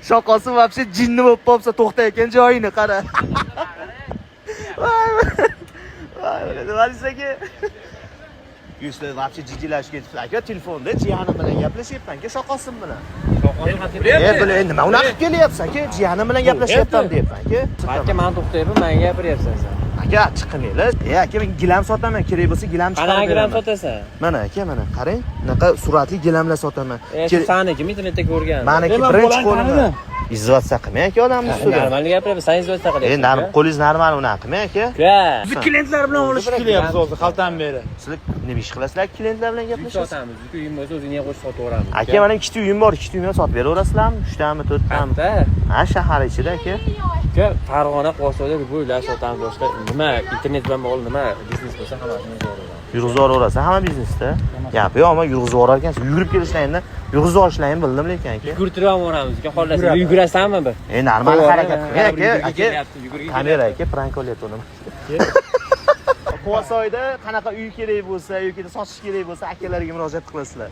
Shoqosim вообще jinni bo'lib qolsa, to'xtayotgan joyini qara. Voy voy, nima deysiz, aka? Yuzlar вообще jiddilashib ketibdi. Aka, telefonda jiyanim bilan gaplashyapman, aka, Shoqosim bilan. E, bile, nima unaqa qilib kelyapsiz, aka? Jiyanim bilan gaplashyapman deyapman, aka. Aka, man to'xtayapman, manga gapiryapsan sen. Aka, chiqmanglar. E, aka, men gilam sotaman, kerak bo'lsa gilam Qanaqa chiqarib gilam beraman. sotasan? Mana, aka, mana, qarang. Bunaqa suratli gilamlar sotaman. E, shu sanikimi, internetda ko'rgan. Maniki Men birinchi bolani qo'limda. tanidim. Издеваться qilmang, aka, odamni ustida. Normal gapiryapsan, sen издеваться E, qilyapsan. Qo'lingiz normal unaqa qilmang, aka. Uka, Bizni klientlar bilan olishib kelyapmiz hozir xaltani beri. Sizlar nima ish qilasizlar? Klientlar bilan yuk gaplashasiz. sotamiz. Yuk uyim bo'lsa, o'zingga qo'shib sotaveramiz. Aka, mana ikkita uyim bor, ikkita uyimni sotib beraverasizlarmi? Uchtami, to'rttami? Qayerda? Ha, shahar ichida, aka. Uka, Farg'ona, Quvasoyda любой uylar sotamiz, boshqa nima internet bilan bog'liq nima biznes bo'lsa, hammasini yozaveramiz. Yurg'izib yuboraverasiz hamma biznesda. Gapi yo'q, ammo yurg'izib yuborar ekansiz. Yugurib kelishlaringdan yurg'izib yuborishlaringni bildim lekin, aka. Yugurtirib ham yuboramiz, uka, xohlasa. Yugurasanmi bir? E, normal harakat qilmang, aka, Yugurgi aka. kelyapti, yugurgi Kamera, aka, prank olyapti uni. Quvasoyda qanaqa uy kerak bo'lsa yoki sotish kerak bo'lsa, akalarga murojaat qilasizlar.